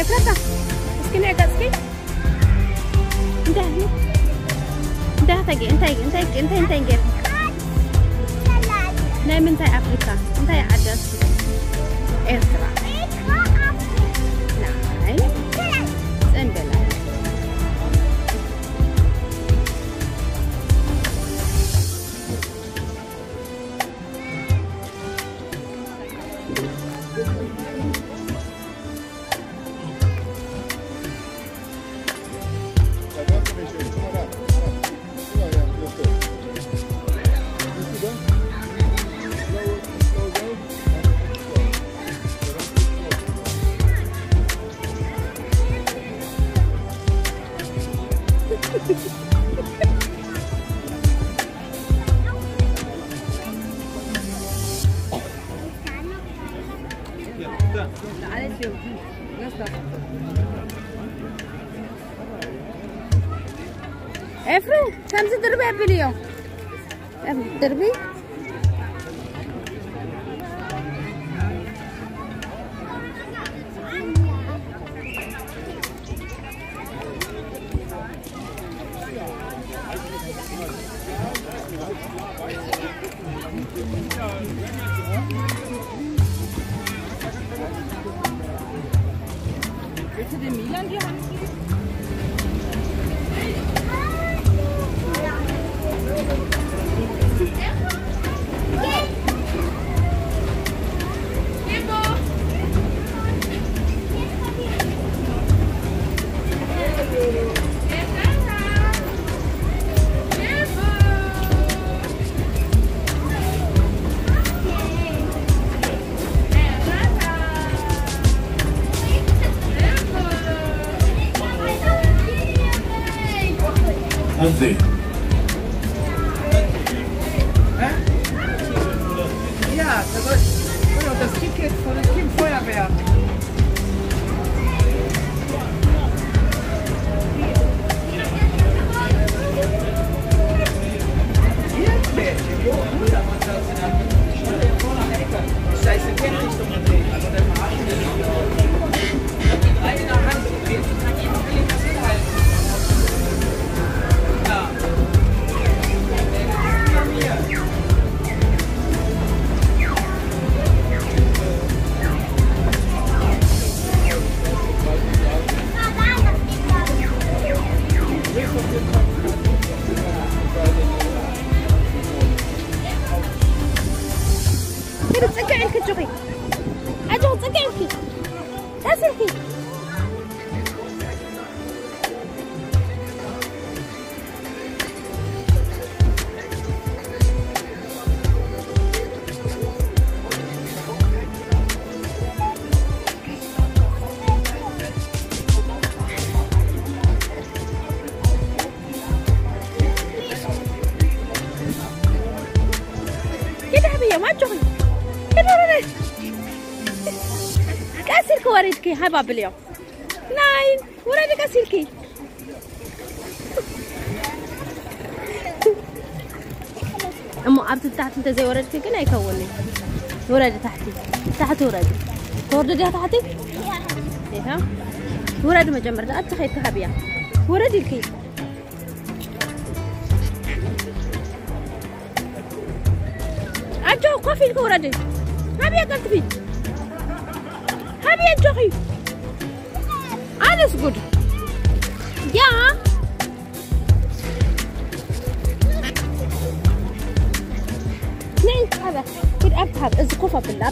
ኤፍራታ፣ እስኪ ንዒ ገጽኪ። እንታይ፣ እንታይ ተገ-፣ እንታይ፣ እንታይ፣ እንታይ፣ እንታይ ገይርኪ? ናይ ምንታይ ኣፍሪካ? እንታይ ዓዲ ኣፍሪካ? ኤርትራ። ናይ ጽንብላ። ኤፍሩ፣ ከምዚ ድርቢ ኣቢልዮ። ድርቢ። Willst du dem Milan die Hand geben? Hansi. Hä? Ja, da soll, genau, das Ticket von der Team Feuerwehr. ሂዱ ጽግዕ ኢልኪ ኣጆኺ። ኣጆኺ ጽግዕ ኢልኪ። ቀስ ኢልኪ። ኪድ ሓብየ፣ ኣጆኺ። ኪድ ወረደ። ቀስ ኢልኪ ወሪድኪ፣ ሃባ ብልዮ። ናይ፣ ወረደ ቀስ ኢልኪ። እሞ ኣብቲ ታሕቲ እንተዘይወረድኪ ግን ኣይከውንን። ውረዲ ታሕቲ፣ ታሕቲ ውረዲ። ትወርዲ ድያ ታሕቲ? ይኸ። ውረዲ መጀመርታ፣ ኣብቲ ከይድኪ ሃብያ። ውረዲ ኢልኪ። ጆ ኮፍ ኢልክ ውረድ። ሃብየ ቀልጥፊ። ሃብየ ጆኺ። ኣነስ ጉድ። ያ። ነይ፣ ሃበ። ጉድ ኣብ፣ ሃብ። እዚ ኮፍ ኣብላ።